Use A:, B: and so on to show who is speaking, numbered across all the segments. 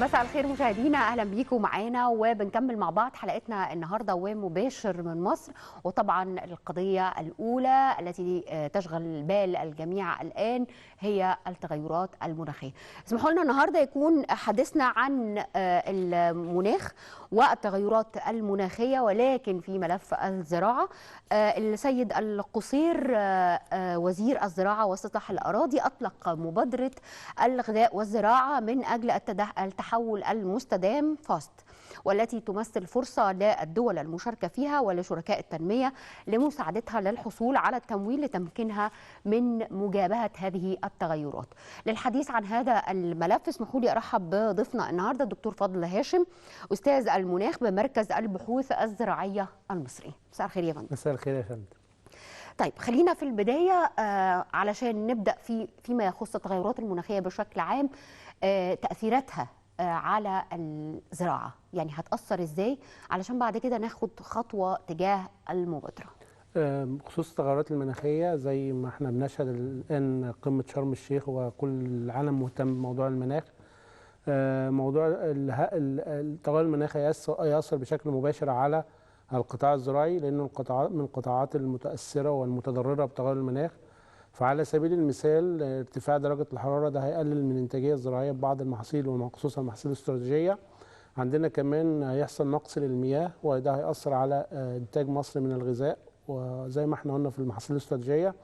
A: مساء الخير مشاهدينا، اهلا بيكم معانا وبنكمل مع بعض حلقتنا النهارده ومباشر من مصر. وطبعا القضية الاولى التي تشغل بال الجميع الان هي التغيرات المناخية. اسمحوا لنا النهارده يكون حديثنا عن المناخ والتغيرات المناخية، ولكن في ملف الزراعة. السيد القصير وزير الزراعة واستصلاح الاراضي اطلق مبادرة الغذاء والزراعة من اجل التحول المستدام فاست، والتي تمثل فرصة للدول المشاركة فيها ولشركاء التنمية لمساعدتها للحصول على التمويل لتمكينها من مجابهة هذه التغيرات. للحديث عن هذا الملف اسمحوا لي أرحب بضيفنا النهاردة الدكتور فضل هاشم، أستاذ المناخ بمركز البحوث الزراعية المصري. مساء الخير يا فندم.
B: مساء الخير يا فندم.
A: طيب خلينا في البداية علشان نبدأ فيما يخص التغيرات المناخية بشكل عام، تأثيراتها على الزراعة، يعني هتأثر ازاي علشان بعد كده ناخد خطوة تجاه المبادرة.
B: بخصوص التغيرات المناخية، زي ما احنا بنشهد الآن قمة شرم الشيخ وكل العالم مهتم بموضوع المناخ. موضوع التغير المناخي يأثر بشكل مباشر على القطاع الزراعي، لأنه القطاع من القطاعات المتأثرة والمتضررة بتغير المناخ. فعلى سبيل المثال ارتفاع درجة الحرارة ده هيقلل من الإنتاجية الزراعية ببعض المحاصيل وخصوصا المحاصيل الاستراتيجية. عندنا كمان هيحصل نقص للمياه، وده هيأثر على إنتاج مصر من الغذاء، وزي ما احنا قلنا في المحاصيل الاستراتيجية.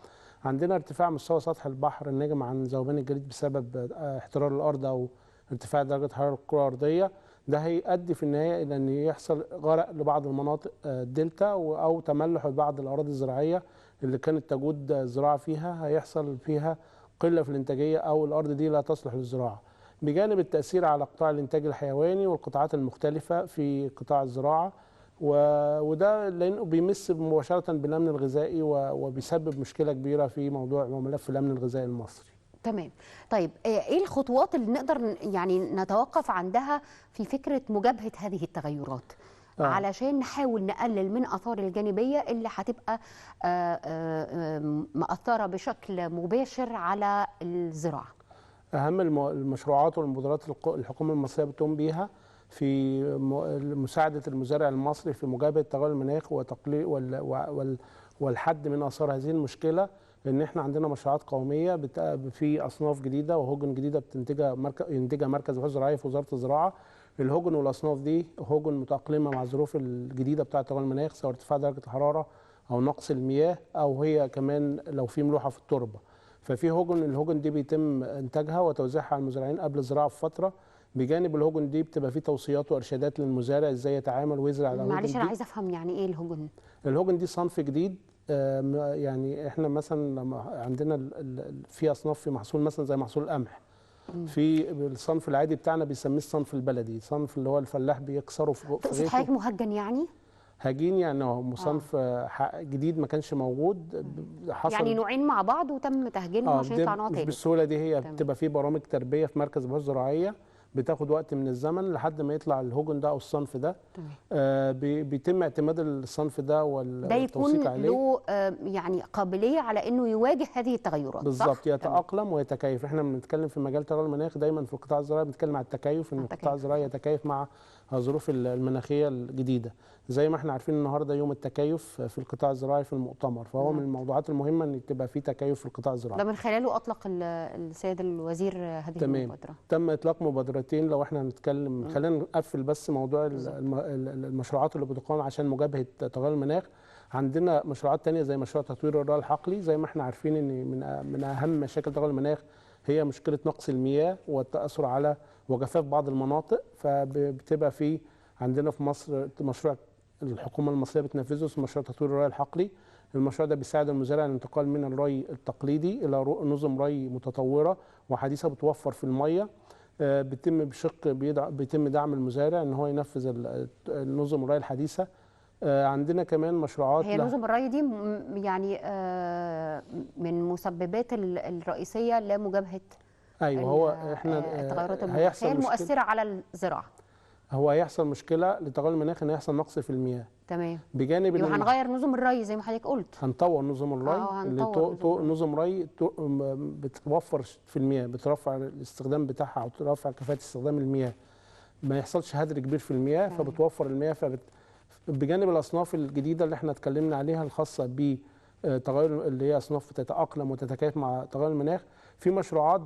B: عندنا ارتفاع مستوى سطح البحر الناجم عن ذوبان الجليد بسبب احترار الأرض أو ارتفاع درجة حرارة الكرة الأرضية. ده هيؤدي في النهاية إلى أن يحصل غرق لبعض المناطق الدلتا أو تملح لبعض الأراضي الزراعية اللي كانت تجود الزراعة فيها، هيحصل فيها قلة في الإنتاجية أو الأرض دي لا تصلح للزراعة. بجانب التأثير على قطاع الإنتاج الحيواني والقطاعات المختلفة في قطاع الزراعة، وده لأنه بيمس مباشرة بالأمن الغذائي وبيسبب مشكلة كبيرة في موضوع وملف الأمن الغذائي المصري.
A: تمام. طيب ايه الخطوات اللي نقدر يعني نتوقف عندها في فكرة مجابهة هذه التغيرات؟ علشان نحاول نقلل من آثار الجانبية اللي هتبقى مأثرة بشكل مباشر على الزراعة.
B: أهم المشروعات والمبادرات الحكومة المصرية بتقوم بيها في مساعدة المزارع المصري في مجابهة تغير المناخ وتقليل والحد من آثار هذه المشكلة، لأن احنا عندنا مشروعات قومية في أصناف جديدة وهجن جديدة ينتجها مركز البحوث الزراعية في وزارة الزراعة. الهجن والأصناف دي هجن متأقلمة مع الظروف الجديدة بتاعة تغير المناخ، سواء ارتفاع درجة الحرارة أو نقص المياه، أو هي كمان لو في ملوحة في التربة. ففي هجن، الهجن دي بيتم إنتاجها وتوزيعها على المزارعين قبل الزراعة بفترة. بجانب الهجن دي بتبقى في توصيات وإرشادات للمزارع إزاي يتعامل ويزرع الهجن.
A: معلش أنا عايزة أفهم يعني إيه الهجن؟
B: الهجن دي صنف جديد. يعني احنا مثلا لما عندنا في اصناف في محصول مثلا زي محصول القمح، في الصنف العادي بتاعنا بيسميه الصنف البلدي، صنف اللي هو الفلاح بيكسره في غيطه.
A: تقصد حضرتك مهجن يعني؟
B: هجين يعني هو صنف جديد ما كانش موجود، حصل
A: يعني نوعين مع بعض وتم تهجينهم عشان يطلع نوع تاني.
B: مش بالسهولة دي، هي بتبقى في برامج تربيه في مركز البحوث الزراعية بتاخد وقت من الزمن لحد ما يطلع الهجن ده او الصنف ده. بيتم اعتماد الصنف ده والتوثيق عليه.
A: ده يكون له يعني قابلية على انه يواجه هذه التغيرات.
B: بالظبط، يتاقلم ويتكيف. احنا بنتكلم في مجال تغير المناخ دايما في القطاع الزراعي بنتكلم على التكيف، ان القطاع الزراعي يتكيف مع الظروف المناخية الجديدة. زي ما احنا عارفين النهارده يوم التكيف في القطاع الزراعي في المؤتمر، فهو من الموضوعات المهمة ان تبقى في تكيف في القطاع الزراعي.
A: ده من خلاله اطلق السيد الوزير هذه المبادرة.
B: تم اطلاق مبادرتين. لو احنا هنتكلم خلينا نقفل بس موضوع المشروعات اللي بتقام عشان مجابهة تغير المناخ. عندنا مشروعات تانية زي مشروع تطوير الري الحقلي. زي ما احنا عارفين ان من اهم مشاكل تغير المناخ هي مشكلة نقص المياه والتاثر على وجفاف بعض المناطق، فبتبقى في عندنا في مصر مشروع الحكومة المصرية بتنفذه اسمه مشروع تطوير الري الحقلي. المشروع ده بيساعد المزارع على الانتقال من الري التقليدي الى نظم ري متطورة وحديثه بتوفر في المية. بيتم بشق بيتم دعم المزارع ان هو ينفذ النظم الري الحديثة. عندنا كمان مشروعات.
A: هي نظم الري دي يعني من مسببات الرئيسية لمجابهه
B: ايوه هو احنا
A: التغيرات المناخية المؤثرة على الزراعة.
B: هو هيحصل مشكلة لتغير المناخ ان هيحصل نقص في المياه.
A: تمام.
B: بجانب
A: يبقى هنغير نظم الري زي ما حضرتك قلت،
B: هنطور نظم الري اللي نظم ري بتوفر في المياه، بترفع الاستخدام بتاعها او ترفع كفاءة استخدام المياه. ما يحصلش هدر كبير في المياه، فبتوفر المياه. بجانب الاصناف الجديدة اللي احنا اتكلمنا عليها الخاصة بتغير، اللي هي اصناف تتاقلم وتتكيف مع تغير المناخ، في مشروعات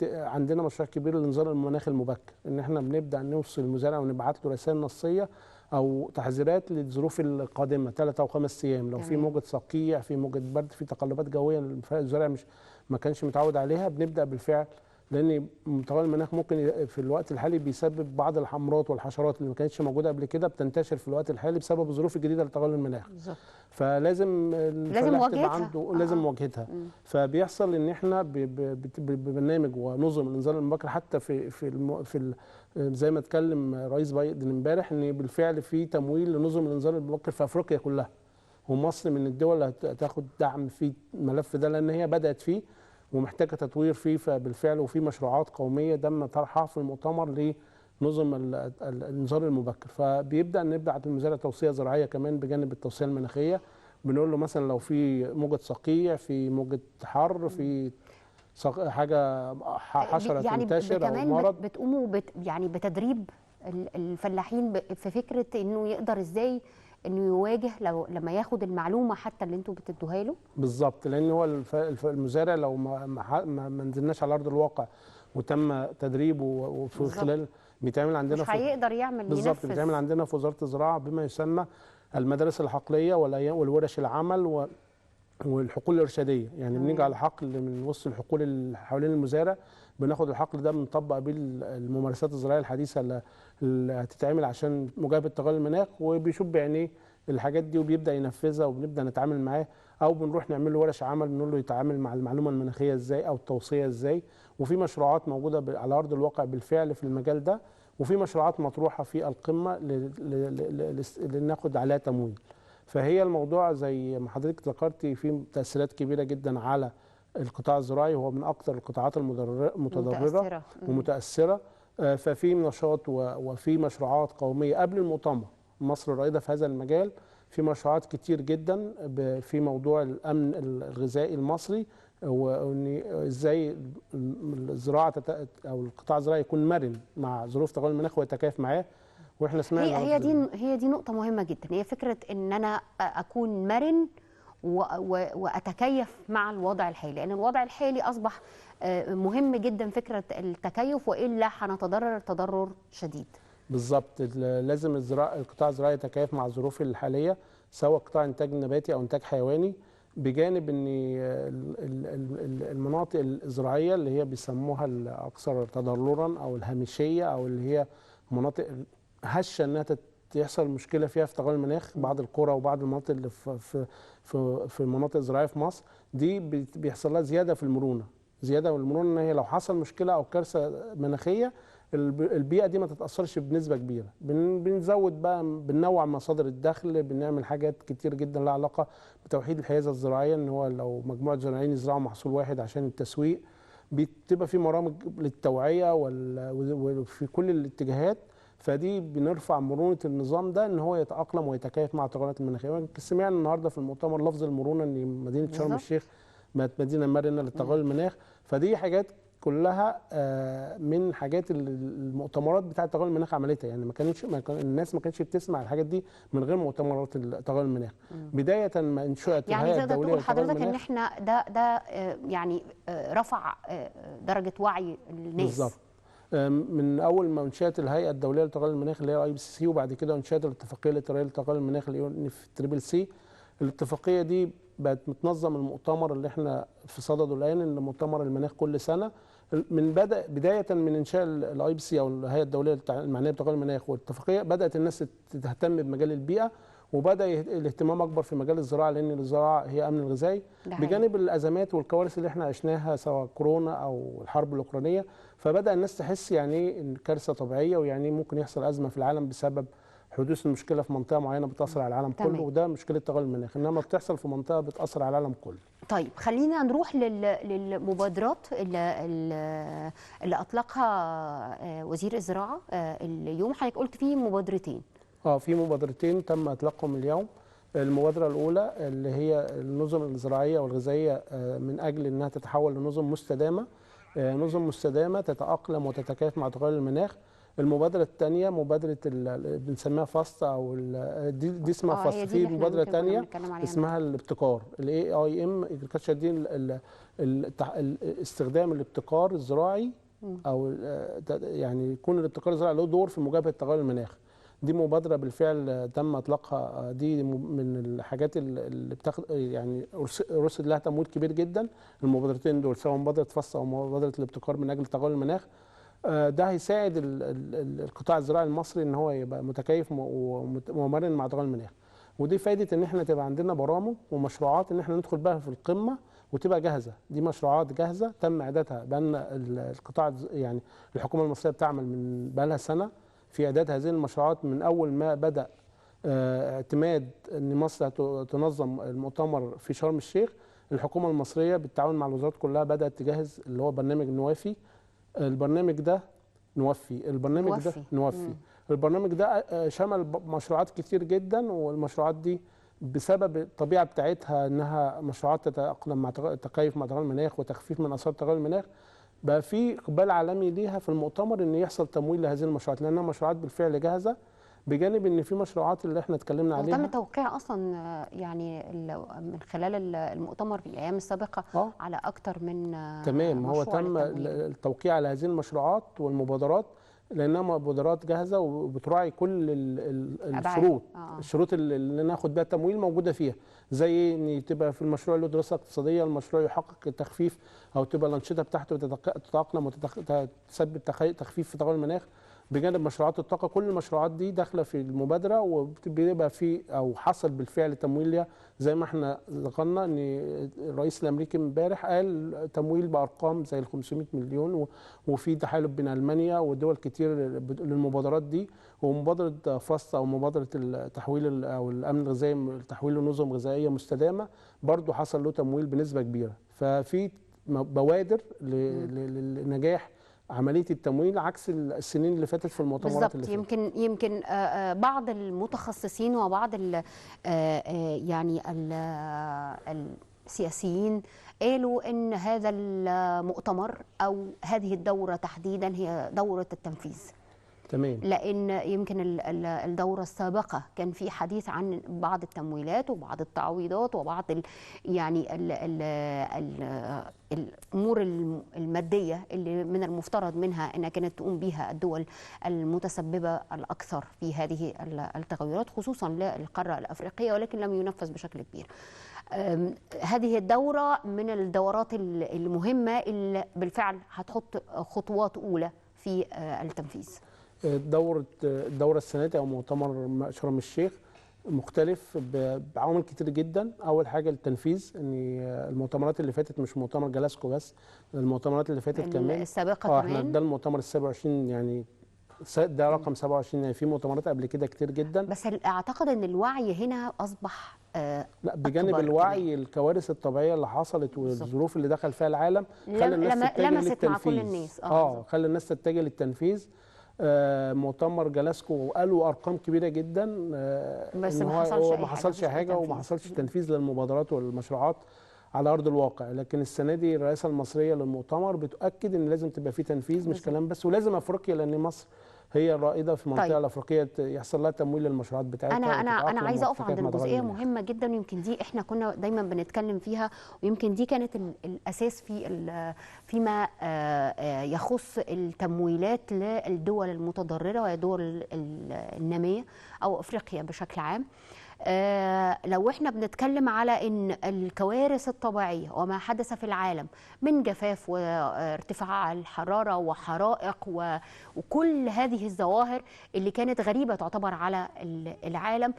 B: عندنا مشروع كبير لانذار المناخ المبكر، ان احنا بنبدا نوصل المزارع ونبعت له رسائل نصية او تحذيرات للظروف القادمة 3 او 5 ايام، لو في موجه صقيع، في موجه برد، في تقلبات جوية المزارع مش ما كانش متعود عليها، بنبدا بالفعل. لان تغير المناخ ممكن في الوقت الحالي بيسبب بعض الامراض والحشرات اللي ما كانتش موجودة قبل كده، بتنتشر في الوقت الحالي بسبب الظروف الجديدة لتغير المناخ.
A: بالظبط.
B: فلازم
A: لازم
B: الفلاح تبقى
A: مواجهتها.
B: عنده، لازم مواجهتها. فبيحصل ان احنا ببرنامج ونظم الانذار المبكر، حتى في في الم في ال زي ما اتكلم رئيس بايدن امبارح، ان بالفعل في تمويل لنظم الانذار المبكر في افريقيا كلها، ومصر من الدول اللي هتاخد دعم في الملف ده، لان هي بدات فيه ومحتاجة تطوير فيه. فبالفعل وفي مشروعات قومية تم طرحها في المؤتمر لنظم الانذار المبكر. فبيبدا نبعت للمزارع توصية زراعية كمان بجانب التوصية المناخية، بنقول له مثلا لو في موجه صقيع، في موجه حر، في حاجة حشرة
A: يعني
B: تنتشر او
A: كمان
B: مرض.
A: بتقوموا يعني بتدريب الفلاحين في فكرة انه يقدر ازاي انه يواجه لو لما ياخد المعلومة حتى اللي انتوا بتدوها له.
B: بالظبط، لان هو المزارع لو ما نزلناش على ارض الواقع وتم تدريبه وفي خلال بيتعمل عندنا
A: مش هيقدر يعمل
B: بالظبط،
A: ينفذ.
B: بيتعمل عندنا في وزارة الزراعة بما يسمى المدارس الحقليه والورش العمل والحقول الارشاديه. يعني بنيجي على حقل من وسط الحقول اللي حوالين المزارع، بناخد الحقل ده بنطبق بيه الممارسات الزراعية الحديثة اللي هتتعمل عشان مجابهة تغير المناخ، وبيشوف بعينيه الحاجات دي وبيبدا ينفذها وبنبدا نتعامل معاه، او بنروح نعمل له ورش عمل بنقول له يتعامل مع المعلومة المناخية ازاي او التوصية ازاي. وفي مشروعات موجودة على ارض الواقع بالفعل في المجال ده، وفي مشروعات مطروحة في القمه لناخد عليها تمويل. فهي الموضوع زي ما حضرتك ذكرتي في تاثيرات كبيرة جدا على القطاع الزراعي، وهو من اكثر القطاعات المتضررة ومتاثره. ففي نشاط وفي مشروعات قومية قبل المؤتمر، مصر رائدة في هذا المجال، في مشروعات كتير جدا في موضوع الامن الغذائي المصري، وان ازاي الزراعة او القطاع الزراعي يكون مرن مع ظروف تغير المناخ ويتكيف معاه. واحنا سمعنا
A: هي دي نقطة مهمة جدا، هي فكرة ان انا اكون مرن واتكيف مع الوضع الحالي، لان الوضع الحالي اصبح مهم جدا فكرة التكيف، والا هنتضرر تضرر شديد.
B: بالظبط، لازم القطاع الزراعي يتكيف مع الظروف الحالية، سواء قطاع انتاج نباتي او انتاج حيواني، بجانب ان المناطق الزراعية اللي هي بيسموها الاكثر تضررا او الهامشيه، او اللي هي مناطق هشه انها يحصل مشكلة فيها في تغير المناخ، بعض القرى وبعض المناطق اللي في في في, في المناطق الزراعية في مصر دي بيحصل لها زيادة في المرونة، زيادة في المرونة ان هي لو حصل مشكلة او كارثة مناخيه البيئة دي ما تتاثرش بنسبة كبيرة. بنزود بقى، بننوع مصادر الدخل، بنعمل حاجات كتير جدا لها علاقة بتوحيد الحيازه الزراعية، ان هو لو مجموعة زراعيين يزرعوا محصول واحد عشان التسويق. بتبقى في برامج للتوعية وفي كل الاتجاهات، فدي بنرفع مرونة النظام ده ان هو يتاقلم ويتكيف مع التغيرات المناخية. سمعنا النهارده في المؤتمر لفظ المرونة، ان مدينة شرم الشيخ بقت مدينة مرنه لتغير المناخ. فدي حاجات كلها من حاجات المؤتمرات بتاعه تغير المناخ عملتها. يعني ما كانتش الناس ما كانتش بتسمع الحاجات دي من غير مؤتمرات تغير المناخ. بداية ما انشئت
A: يعني
B: الهيئة الدولية
A: تقدر تقول حضرتك ان احنا ده يعني رفع درجه وعي الناس.
B: بالظبط، من اول ما انشئت الهيئة الدولية لتغير المناخ اللي هي IPCC، وبعد كده انشئت الاتفاقية الاطاريه لتغير المناخ اللي UNFCCC. الاتفاقية دي بقت متنظم المؤتمر اللي احنا في صدده الان، ان مؤتمر المناخ كل سنة من بداية من انشاء ال IPC او الهيئة الدولية المعنية بتغير المناخ والاتفاقيه، بدات الناس تهتم بمجال البيئة، وبدا الاهتمام اكبر في مجال الزراعة، لان الزراعة هي امن الغذائي، بجانب الازمات والكوارث اللي احنا عشناها سواء كورونا او الحرب الاوكرانية. فبدا الناس تحس يعني ايه ان كارثة طبيعية، ويعني ممكن يحصل ازمة في العالم بسبب حدوث المشكلة في منطقة معينة بتاثر على العالم كله. وده مشكلة تغير المناخ، انما بتحصل في منطقة بتاثر على العالم كله.
A: طيب خلينا نروح للمبادرات اللي اطلقها وزير الزراعة اليوم. حضرتك قلت فيه مبادرتين.
B: في مبادرتين تم اطلاقهم اليوم. المبادرة الاولى اللي هي النظم الزراعية والغذائيه من اجل انها تتحول لنظم مستدامة، نظم مستدامة تتاقلم وتتكيف مع تغير المناخ. المبادرة الثانية مبادرة بنسميها FAST، او دي اسمها FAST. في مبادرة ثانية اسمها الابتكار، ال AIM agriculture، دي استخدام الابتكار الزراعي، او يعني يكون الابتكار الزراعي له دور في مجابهة تغير المناخ. دي مبادرة بالفعل تم اطلاقها، دي من الحاجات اللي بتاخد يعني رصد لها تمويل كبير جدا. المبادرتين دول سواء مبادرة FAST او مبادرة الابتكار من اجل تغير المناخ، ده هيساعد القطاع الزراعي المصري ان هو يبقى متكيف ومرن مع تغير المناخ. ودي فايده ان احنا تبقى عندنا برامج ومشروعات ان احنا ندخل بها في القمه وتبقى جاهزة. دي مشروعات جاهزة تم اعدادها بان القطاع، يعني الحكومة المصرية بتعمل من بقالها سنة في اعداد هذه المشروعات، من اول ما بدا اعتماد ان مصر تنظم المؤتمر في شرم الشيخ. الحكومة المصرية بالتعاون مع الوزارات كلها بدات تجهز اللي هو برنامج نوافي. البرنامج ده نوفي، البرنامج ده نوفي. البرنامج ده شمل مشروعات كتير جدا، والمشروعات دي بسبب الطبيعة بتاعتها انها مشروعات تتاقلم مع التكيف مع تغير المناخ وتخفيف من اثار تغير المناخ، بقى في اقبال عالمي ليها في المؤتمر ان يحصل تمويل لهذه المشروعات، لانها مشروعات بالفعل جاهزة. بجانب ان في مشروعات اللي احنا اتكلمنا عليها
A: وتم توقيع اصلا يعني من خلال المؤتمر في الايام السابقة على اكثر من
B: تمام. هو تم التوقيع على هذه المشروعات والمبادرات لانها مبادرات جاهزة وبتراعي كل الشروط. الشروط اللي ناخد بيها التمويل موجودة فيها، زي ان تبقى في المشروع له دراسة اقتصادية، المشروع يحقق التخفيف او تبقى الانشطة بتاعته تتاقلم وتسبب تخفيف في تغير المناخ. بجانب مشروعات الطاقة، كل المشروعات دي داخله في المبادرة وبيبقى في او حصل بالفعل تمويل ليها. زي ما احنا ذكرنا ان الرئيس الامريكي امبارح قال تمويل بارقام زي ال 500 مليون، وفي تحالف بين المانيا ودول كتير للمبادرات دي، ومبادرة فاست او مبادرة التحويل او الامن الغذائي، تحويل لنظم غذائية مستدامة، برضو حصل له تمويل بنسبة كبيرة. ففي بوادر لنجاح عملية التمويل عكس السنين اللي فاتت في المؤتمرات اللي فاتت.
A: يمكن بعض المتخصصين وبعض يعني السياسيين قالوا ان هذا المؤتمر او هذه الدورة تحديدا هي دوره التنفيذ.
B: تمام.
A: لان يمكن الدورة السابقة كان في حديث عن بعض التمويلات وبعض التعويضات وبعض ال يعني ال ال ال الامور المادية اللي من المفترض منها انها كانت تقوم بها الدول المتسببه الاكثر في هذه التغيرات، خصوصا للقارة الافريقية، ولكن لم ينفذ بشكل كبير. هذه الدورة من الدورات المهمة اللي بالفعل هتحط خطوات اولى في التنفيذ.
B: الدورة السنة دي أو مؤتمر شرم الشيخ مختلف بعوامل كتير جدا. أول حاجة التنفيذ، إن المؤتمرات اللي فاتت مش مؤتمر جلاسكو بس، المؤتمرات اللي فاتت كمان
A: السابقة كمان. احنا
B: ده المؤتمر 27، يعني ده رقم 27، يعني في مؤتمرات قبل كده كتير جدا.
A: بس أعتقد إن الوعي هنا أصبح
B: لا، بجانب الوعي كمان. الكوارث الطبيعية اللي حصلت والظروف اللي دخل فيها العالم خلى الناس تتجه للتنفيذ.
A: مع كل الناس.
B: خلى الناس تتجه للتنفيذ. مؤتمر جلاسكو قالوا ارقام كبيرة جدا،
A: بس ما
B: حصلش حاجة وما حصلش تنفيذ للمبادرات والمشروعات على ارض الواقع. لكن السنة دي الرئاسة المصرية للمؤتمر بتؤكد ان لازم تبقى في تنفيذ، مش كلام بس، ولازم افريقيا، لان مصر هي الرائدة في المنطقة الافريقية، يحصل لها تمويل للمشروعات بتاعتها.
A: انا عايزه اقف عند الجزئية مهمة جدا، ويمكن دي احنا كنا دايما بنتكلم فيها، ويمكن دي كانت الاساس في فيما يخص التمويلات للدول المتضررة والدول النامية او افريقيا بشكل عام. لو احنا بنتكلم على ان الكوارث الطبيعية وما حدث في العالم من جفاف وارتفاع الحرارة وحرائق وكل هذه الظواهر اللي كانت غريبة تعتبر على العالم،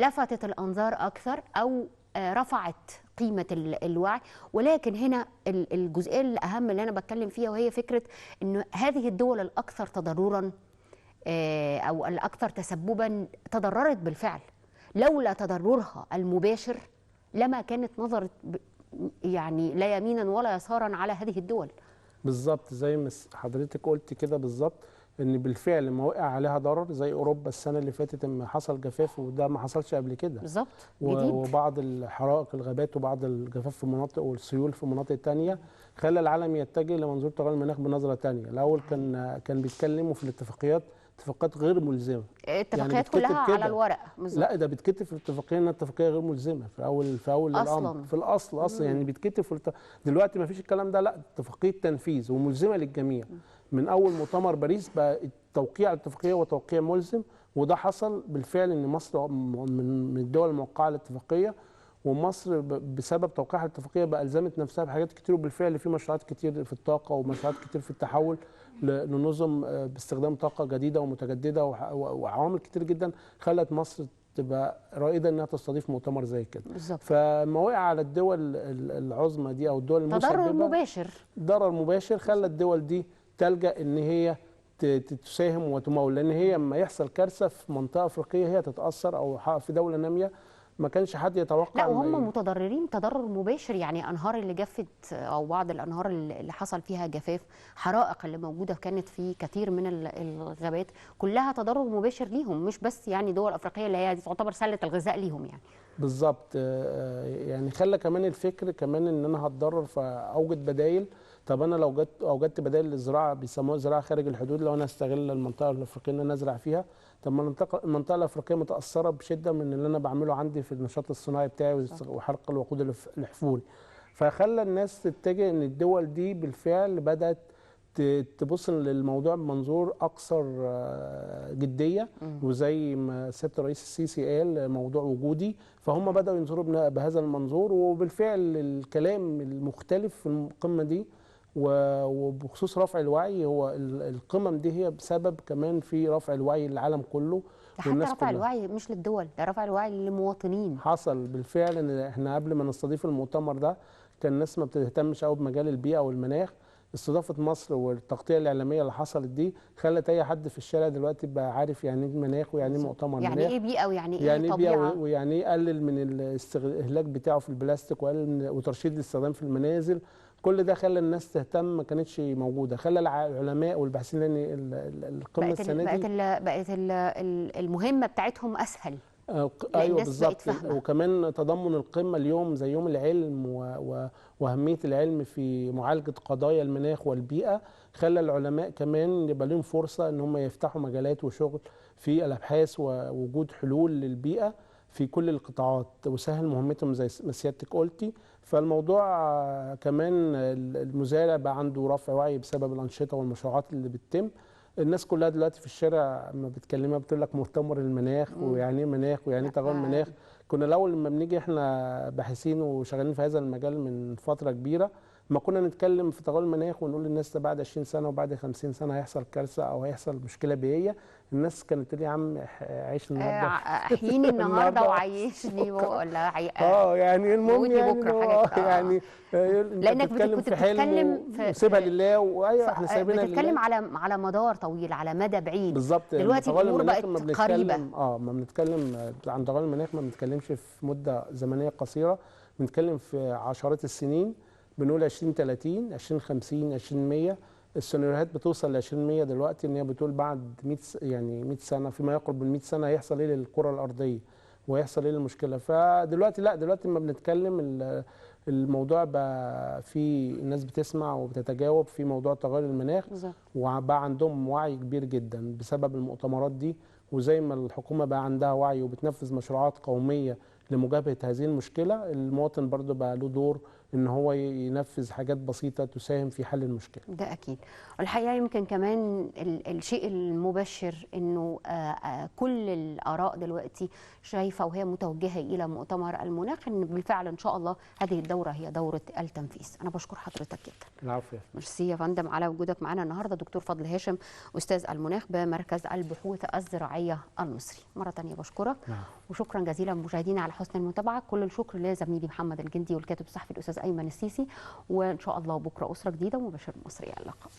A: لفتت الانظار اكثر او رفعت قيمة الوعي. ولكن هنا الجزئية الاهم اللي انا بتكلم فيها، وهي فكرة ان هذه الدول الاكثر تضررا او الاكثر تسببا تضررت بالفعل، لولا تضررها المباشر لما كانت نظرت يعني لا يمينا ولا يسارا على هذه الدول.
B: بالظبط زي ما حضرتك قلت كده بالظبط، ان بالفعل ما وقع عليها ضرر زي اوروبا السنة اللي فاتت لما حصل جفاف، وده ما حصلش قبل كده
A: بالظبط،
B: وبعض الحرائق الغابات وبعض الجفاف في مناطق والسيول في مناطق ثانية، خلى العالم يتجه لمنظور تغير المناخ بنظره ثانية. الاول كان بيتكلموا في الاتفاقيات، اتفاقات غير ملزمة،
A: اتفاقيات يعني كلها على الورق.
B: بالظبط. لا ده بيتكتب في الاتفاقية انها اتفاقية غير ملزمة في اول الامر، في الاصل اصلا يعني بيتكتب في دلوقتي ما فيش الكلام ده، لا اتفاقية تنفيذ وملزمه للجميع. من اول مؤتمر باريس بقى التوقيع الاتفاقية وتوقيع ملزم، وده حصل بالفعل ان مصر من الدول الموقعة الاتفاقية، ومصر بسبب توقيعها الاتفاقية بقى الزمت نفسها بحاجات كتير، وبالفعل في مشروعات كتير في الطاقة ومشروعات كتير في التحول لنظم باستخدام طاقة جديدة ومتجدده وعوامل كتير جدا خلت مصر تبقى رائدة انها تستضيف مؤتمر زي كده.
A: بالظبط.
B: فما وقع على الدول العظمى دي او الدول المسببه
A: تضرر مباشر،
B: ضرر مباشر خلى الدول دي تلجأ ان هي تساهم وتمول، لان هي لما يحصل كارثة في منطقة افريقية هي تتاثر، او في دولة ناميه ما كانش حد يتوقع.
A: لا وهم متضررين تضرر مباشر، يعني انهار اللي جفت او بعض الانهار اللي حصل فيها جفاف، حرائق اللي موجودة كانت في كثير من الغابات، كلها تضرر مباشر ليهم، مش بس يعني دول افريقية اللي هي تعتبر سله الغذاء ليهم يعني.
B: بالظبط، يعني خلى كمان الفكر كمان ان انا هتضرر فاوجد بدايل. طب انا لو اوجدت بدائل للزراعة، بيسموها زراعة خارج الحدود، لو انا استغل المنطقة الافريقية ان انا ازرع فيها، طب ما المنطقة الافريقية متاثرة بشده من اللي انا بعمله عندي في النشاط الصناعي بتاعي وحرق الوقود الاحفوري. فخلى الناس تتجه ان الدول دي بالفعل بدات تبص للموضوع بمنظور اكثر جدية، وزي ما سيادة الرئيس السيسي قال موضوع وجودي، فهم بداوا ينظروا بهذا المنظور. وبالفعل الكلام المختلف في القمه دي وبخصوص رفع الوعي، هو القمم دي هي بسبب كمان في رفع الوعي للعالم كله،
A: حتى رفع الوعي مش للدول، ده رفع الوعي للمواطنين.
B: حصل بالفعل ان احنا قبل ما نستضيف المؤتمر ده كان الناس ما بتهتمش قوي بمجال البيئة والمناخ. استضافة مصر والتغطيه الاعلامية اللي حصلت دي خلت اي حد في الشارع دلوقتي بقى عارف يعني ايه مناخ، ويعني ايه مؤتمر
A: يعني
B: مناخ،
A: يعني ايه بيئة، ويعني ايه
B: يعني
A: طبيعة،
B: ويعني ايه قلل من الاستهلاك بتاعه في البلاستيك، وقلل من وترشيد الاستخدام في المنازل. كل ده خلى الناس تهتم، ما كانتش موجودة، خلى العلماء والباحثين، لان القمه السنة دي
A: بقت المهمة بتاعتهم اسهل.
B: ايوه بالظبط. وكمان تضمن القمه اليوم زي يوم العلم واهمية العلم في معالجة قضايا المناخ والبيئة، خلى العلماء كمان يبقى لهم فرصة ان هم يفتحوا مجالات وشغل في الابحاث ووجود حلول للبيئة في كل القطاعات، وسهل مهمتهم زي ما سيادتك قلتي. فالموضوع كمان المزارع بقى عنده رفع وعي بسبب الانشطة والمشروعات اللي بتتم. الناس كلها دلوقتي في الشارع ما بتكلمها بتقول لك مؤتمر المناخ، ويعني ايه مناخ، ويعني ايه تغير مناخ. كنا الاول لما بنيجي احنا باحثين وشغالين في هذا المجال من فترة كبيرة، ما كنا نتكلم في تغير المناخ ونقول للناس ده بعد 20 سنة وبعد 50 سنة هيحصل كارثة او هيحصل مشكلة بيئية، الناس كانت تقول يا عم عيش النهارده،
A: احييني النهارده وعيشني ولا
B: يعني المهم يعني
A: بكره حاجة
B: يعني
A: لانك كنت بتتكلم
B: في سيبها لله، وايوة احنا سايبينها لله،
A: بتتكلم على مدار طويل، على مدى بعيد.
B: بالظبط.
A: دلوقتي الامور بقت قريبه.
B: ما بنتكلم عن تغير المناخ ما بنتكلمش في مده زمنية قصيرة، بنتكلم في عشرات السنين، بنقول 2030 2050 2100. السيناريوهات بتوصل ل 2100 دلوقتي، ان هي بتقول بعد 100 يعني 100 سنة، فيما يقرب من 100 سنة هيحصل ايه للكرة الارضية وهيحصل ايه للمشكلة. فدلوقتي لا، دلوقتي ما بنتكلم الموضوع بقى في الناس بتسمع وبتتجاوب في موضوع تغير المناخ، وبقى عندهم وعي كبير جدا بسبب المؤتمرات دي. وزي ما الحكومة بقى عندها وعي وبتنفذ مشروعات قومية لمجابهه هذه المشكلة، المواطن برضه بقى له دور ان هو ينفذ حاجات بسيطة تساهم في حل المشكلة.
A: ده اكيد. الحقيقة يمكن كمان الشيء المبشر انه كل الاراء دلوقتي شايفه وهي متوجهه الى مؤتمر المناخ ان بالفعل ان شاء الله هذه الدورة هي دوره التنفيذ. انا بشكر حضرتك جدا.
B: العفو.
A: ميرسي يا فندم على وجودك معنا النهارده دكتور فضل هاشم، استاذ المناخ بمركز البحوث الزراعية المصري. مرة ثانية بشكرك.
B: نعم.
A: وشكرا جزيلا مشاهدينا على حسن المتابعة. كل الشكر لزميلي محمد الجندي والكاتب الصحفي الاستاذ ايمن السيسي، وان شاء الله بكره اسره جديدة ومباشر مصرية. اللقاء.